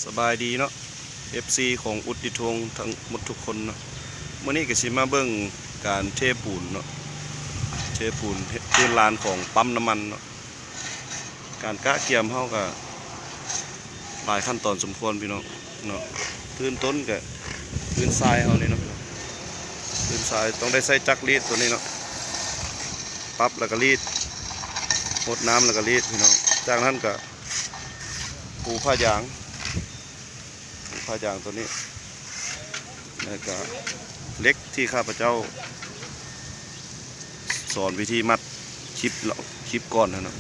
ສະບາຍດີເນາະ ເອັຟຊີ ຂອງອຸດຕິດວົງທັງໝົດທຸກຄົນເນາະ. ມື້ນີ້ກໍຊິມາເບິ່ງການເທປູນເນາະ ເທປູນພື້ນລານຂອງປ້ຳນ້ຳມັນເນາະ. ການກະກຽມເຮົາກໍຫຼາຍຂັ້ນຕອນສົມຄວນພີ່ນ້ອງເນາະ. ພື້ນຕົ້ນກໍພື້ນຊາຍເຮົານີ້ເນາະ ພື້ນຊາຍຕ້ອງໄດ້ໃຊ້ຈັກລີດໂຕນີ້ເນາະ ປັບແລ້ວກໍລີດ ຫົດນ້ຳແລ້ວກໍລີດພີ່ນ້ອງ. ຈາກນັ້ນກໍ ປູຜ້າຢາງ ປູຜ້າຢາງໂຕນີ້ ແລ້ວກະເຫຼັກທີ່ຂ້າພະເຈົ້າສອນວິທີມັດຄລິບ ຄລິບກ່ອນຫັ້ນນະ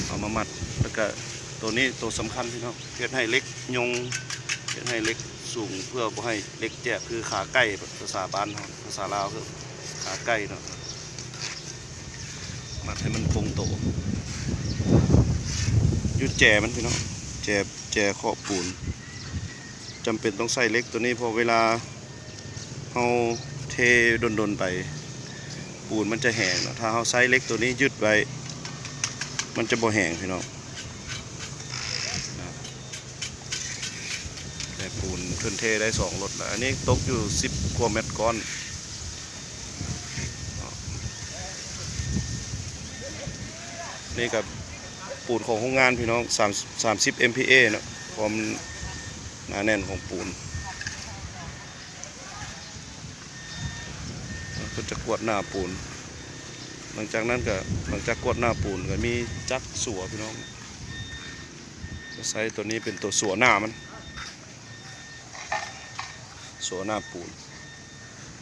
ເອົາມາມັດ. ແລ້ວກະໂຕນີ້ໂຕສຳຄັນພີ່ນ້ອງ ເຮັດໃຫ້ເຫຼັກຍົ່ງ ເຮັດໃຫ້ເຫຼັກສູງ ເພື່ອບໍ່ໃຫ້ເຫຼັກແຈກ ຄືຂາໄກ່ ພາສາບ້ານເຮົາ ພາສາລາວຄືຂາໄກ່ເນາະ. ມັດໃຫ້ມັນຄົງໂຕ ຢູ່ແຈມັນພີ່ນ້ອງ ແຈ ແຈເຄາະປູນ. ຈຳເປັນຕ້ອງໃຊ້ເຫຼັກໂຕນີ້ ເພາະເວລາເຮົາເທດົນໆໄປ ປູນມັນຈະແຫ້ງເນາະ. ຖ້າເຮົາໃຊ້ເຫຼັກໂຕນີ້ຍຶດໄວ້ ມັນຈະບໍ່ແຫ້ງພີ່ນ້ອງ. ແຕ່ປູນເພິ່ນເທໄດ້ສອງລົດແລ້ວ ອັນນີ້ຕົກຢູ່ສິບກວ່າແມັດກ້ອນ. ນີ້ກໍປູນຂອງໂຮງງານພີ່ນ້ອງ ສາມ ສາມສິບເອັມພີເອເນາະ ຄວາມໜາແໜ້ນຂອງປູນ. ເພິ່ນຈະກວດໜ້າປູນ ຫຼັງຈາກນັ້ນກໍ ຫຼັງຈາກກວດໜ້າປູນກໍມີຈັກສົວພີ່ນ້ອງ ຈະໃຊ້ໂຕນີ້ເປັນໂຕສົວໜ້າມັນ ສົວໜ້າປູນ.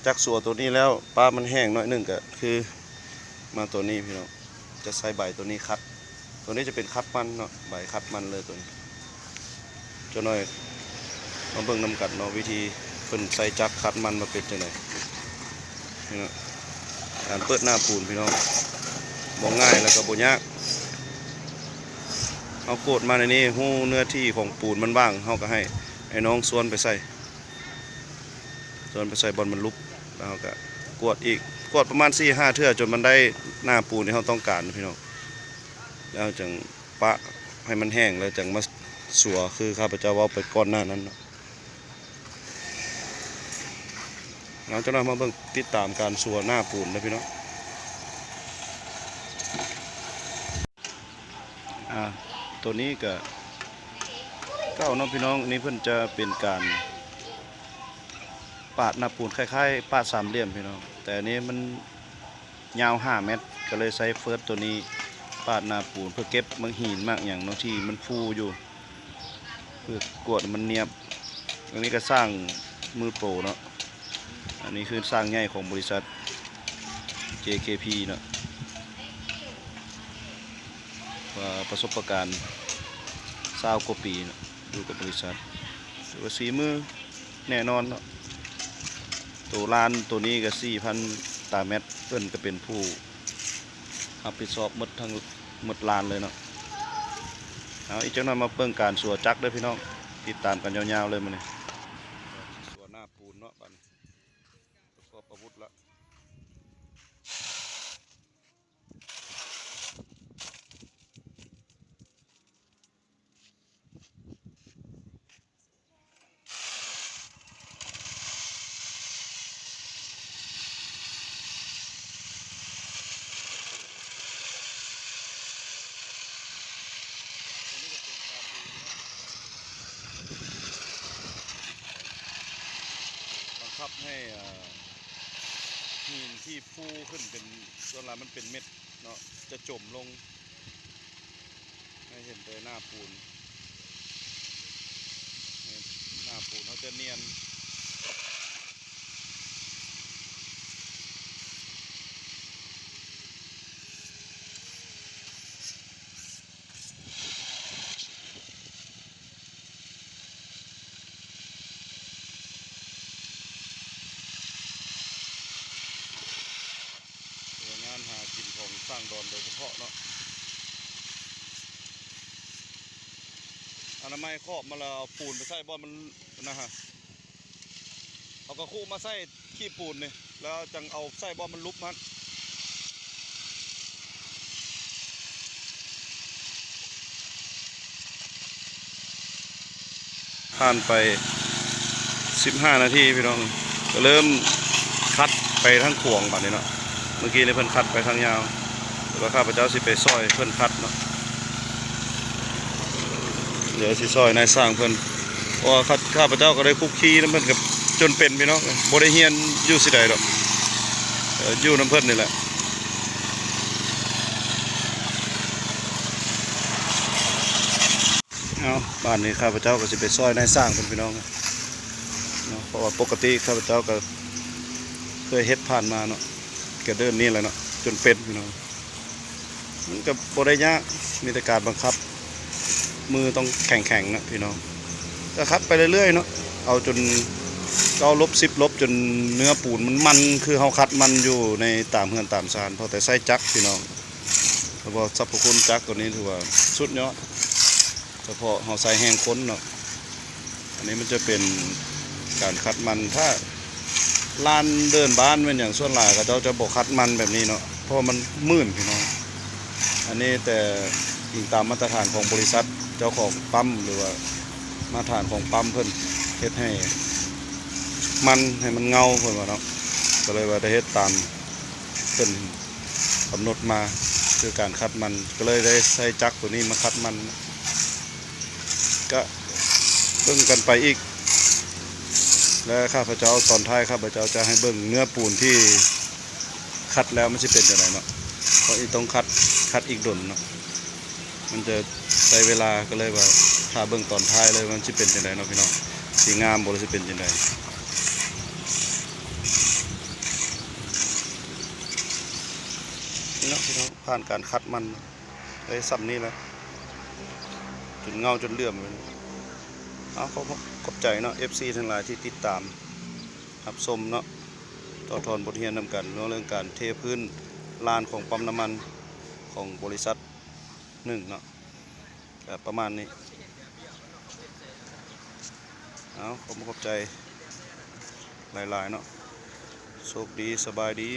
ຈາກສົວໂຕນີ້ແລ້ວ ປະມັນແຫ້ງໜ້ອຍໜຶ່ງ ກໍຄືມາໂຕນີ້ພີ່ນ້ອງ ຈະໃຊ້ໃບໂຕນີ້ຂັດ. ໂຕນີ້ຈະເປັນຂັດມັນເນາະ ໃບຂັດມັນເລີຍໂຕນີ້. ຈັກໜ້ອຍມາເບິ່ງນຳກັນເນາະ ວິທີເພິ່ນໃຊ້ຈັກຂັດມັນວ່າເປັນຈັ່ງໃດ. ນີ້ເນາະ ການເປີດໜ້າປູນພີ່ນ້ອງ ບໍ່ງ່າຍແລ້ວກໍບໍ່ຍາກ. ເຮົາກວດມາໃນນີ້ ຮູ້ເນື້ອທີ່ຂອງປູນມັນຫວ່າງ ເຮົາກໍໃຫ້ອ້າຍນ້ອງຊວນໄປໃສ່ ຊວນໄປໃສ່ບ່ອນມັນຫຼຸບ ແລ້ວເຮົາກໍກວດອີກ ກວດປະມານສີ່ຫ້າເທື່ອ ຈົນມັນໄດ້ໜ້າປູນທີ່ເຮົາຕ້ອງການພີ່ນ້ອງ. ແລ້ວເຮົາຈຶ່ງປະໃຫ້ມັນແຫ້ງ ແລ້ວຈຶ່ງມາສົວ ຄືຂ້າພະເຈົ້າເວົ້າໄປກ່ອນໜ້ານັ້ນເນາະ. ເອົາ ຈັກໜ້ອຍມາເບິ່ງ ຕິດຕາມການສົວໜ້າປູນເດີພີ່ນ້ອງ. ອ່າ ໂຕນີ້ກະເກົ່າເນາະພີ່ນ້ອງ ນີ້ເພິ່ນຈະເປັນການປາດໜ້າປູນ ຄ້າຍໆປາດສາມຫຼ່ຽມພີ່ນ້ອງ ແຕ່ອັນນີ້ມັນຍາວຫ້າແມັດ ກໍເລີຍໃຊ້ເຟີດໂຕນີ້ປາດໜ້າປູນ ເພື່ອເກັບໝາກຫີນໝາກຫຍັງເນາະ ທີ່ມັນຟູຢູ່ ເພື່ອກວດໃຫ້ມັນນຽບ. ອັນນີ້ກໍຊ່າງມືໂປເນາະ ອັນນີ້ຄືຊ່າງໃຫຍ່ຂອງບໍລິສັດ ເຈເຄພີ ເນາະ ວ່າປະສົບປະການຊາວກວ່າປີເນາະ ຢູ່ກັບບໍລິສັດ ຖືວ່າສີມືແນ່ນອນເນາະ. ໂຕລານໂຕນີ້ກໍສີ່ພັນຕາແມັດ ເພິ່ນກໍເປັນຜູ້ຮັບຜິດຊອບໝົດທັງ ໝົດລານເລີຍເນາະ. ເອົາ ອີກຈັກໜ້ອຍມາເບິ່ງການສົວຈັກເດີພີ່ນ້ອງ ຕິດຕາມກັນຍາວໆເລີຍມື້ນີ້. ການຊິສົວໜ້າປູນເນາະ ບາດນີ້ປະກອບອາວຸດລະ. ບັງຄັບໃຫ້ ເອີ ຫີນທີ່ຟູຂຶ້ນເປັນ ສ່ວນຫຼາຍມັນເປັນເມັດເນາະ ຈະຈົມລົງ ໃຫ້ເຫັນແຕ່ໜ້າປູນ ໃຫ້ໜ້າປູນເຮົາຈະນຽນ. ແຮງງານຫາກິນຂອງຊ່າງດອນໂດຍສະເພາະເນາະ ອະນາໄມຂອບມາແລ້ວ ເອົາປູນໄປໃສ່ບ່ອນມັນນະຮະ ເອົາກະຄຸມາໃສ່ຂີ້ປູນນີ້ ແລ້ວຈັ່ງເອົາໃສ່ບ່ອນມັນຫຼຸບຫັ້ນ. ຜ່ານໄປສິບຫ້ານາທີພີ່ນ້ອງ ກໍເລີ່ມຂັດໄປທາງຂວາງບາດນີ້ເນາະ. ເມື່ອກີ້ນີ້ເພິ່ນຂັດໄປທາງຍາວ ແຕ່ວ່າຂ້າພະເຈົ້າຊິໄປຊ່ອຍເພິ່ນຂັດເນາະ. ດຽວຊິຊ່ອຍນາຍຊ່າງເພິ່ນ ເພາະວ່າຂ້າ ຂ້າພະເຈົ້າກໍໄດ້ຄຸກຄີນຳເພິ່ນກັບຈົນເປັນພີ່ນ້ອງ ບໍ່ໄດ້ຮຽນຢູ່ຊິໃດດອກ ເອີ ຢູ່ນຳເພິ່ນນີ້ແຫຼະ. ເອົາ ບາດນີ້ຂ້າພະເຈົ້າກໍຊິໄປຊ່ອຍນາຍຊ່າງເພິ່ນພີ່ນ້ອງເນາະ ເພາະວ່າປົກກະຕິຂ້າພະເຈົ້າກໍເຄີຍເຮັດຜ່ານມາເນາະ ກໍເດີນນີ້ແຫຼະເນາະ ຈົນເປັນພີ່ນ້ອງ. ມັນກໍບໍ່ໄດ້ຍາກ ມີແຕ່ການບັງຄັບ ມືຕ້ອງແຂງໆນະພີ່ນ້ອງ. ກໍຂັດໄປເລື້ອຍໆເນາະ ເອົາຈົນເກົ້າລົບສິບລົບ ຈົນເນື້ອປູນມັນມັນ ຄືເຮົາຂັດມັນຢູ່ໃນຕາມເຮືອນຕາມຊານ ເພາະແຕ່ໃຊ້ຈັກພີ່ນ້ອງ. ແລ້ວກໍສັບພະຄຸນຈັກຕົວນີ້ຖືວ່າສຸດຍອດ ສະເພາະເຮົາໃຊ້ແຮງຄົນເນາະ. ອັນນີ້ມັນຈະເປັນການຂັດມັນ ຖ້າລານເດີ່ນບ້ານແມ່ນຫຍັງ ສ່ວນຫຼາຍເຂົາເຈົ້າຈະບໍ່ຂັດມັນແບບນີ້ເນາະ ເພາະວ່າມັນມື່ນພີ່ນ້ອງ. ອັນນີ້ແຕ່ອີງຕາມມາດຕະຖານຂອງບໍລິສັດເຈົ້າຂອງປ້ຳ ຫຼືວ່າມາດຕະຖານຂອງປ້ຳເພິ່ນເຮັດໃຫ້ມັນ ໃຫ້ມັນເງົາເພິ່ນວ່າເນາະ ກໍເລີຍວ່າໄດ້ເຮັດຕາມເພິ່ນ ກຳນົດມາ ຄືການຂັດມັນ ກໍເລີຍໄດ້ໃຊ້ຈັກຕົວນີ້ມາຂັດມັນ. ກະເບິ່ງກັນໄປອີກ ແລະ ຂ້າພະເຈົ້າ ຕອນທ້າຍຂ້າພະເຈົ້າຈະໃຫ້ເບິ່ງເນື້ອປູນທີ່ຂັດແລ້ວມັນຊິເປັນຈັ່ງໃດເນາະ ເພາະອີກຕ້ອງຂັດ ຂັດອີກດົນເນາະ ມັນຈະໃຊ້ເວລາ ກໍເລີຍວ່າຖ້າເບິ່ງຕອນທ້າຍເລີຍ ມັນຊິເປັນຈັ່ງໃດເນາະພີ່ນ້ອງ ຊິງາມບໍ່ ຫຼືຊິເປັນຈັ່ງໃດເນາະພີ່ນ້ອງ. ຜ່ານການຂັດມັນໄດ້ສ່ຳນີ້ແຫຼະ ຈົນເງົາຈົນເຫຼື້ອມ. ເອົາ ຂອບ ຂອບໃຈເນາະ ເອັຟຊີ ທັງຫຼາຍທີ່ຕິດຕາມຮັບຊົມເນາະ ຕໍ່ທອນບົດຮຽນນຳກັນເນາະ ເລື່ອງການເທພື້ນລານຂອງປ້ຳນ້ຳມັນຂອງບໍລິສັດໜຶ່ງເນາະ ກໍປະມານນີ້. ເອົາ ຂອບ ຂອບໃຈຫຼາຍໆເນາະ ໂຊກດີ ສະບາຍດີ.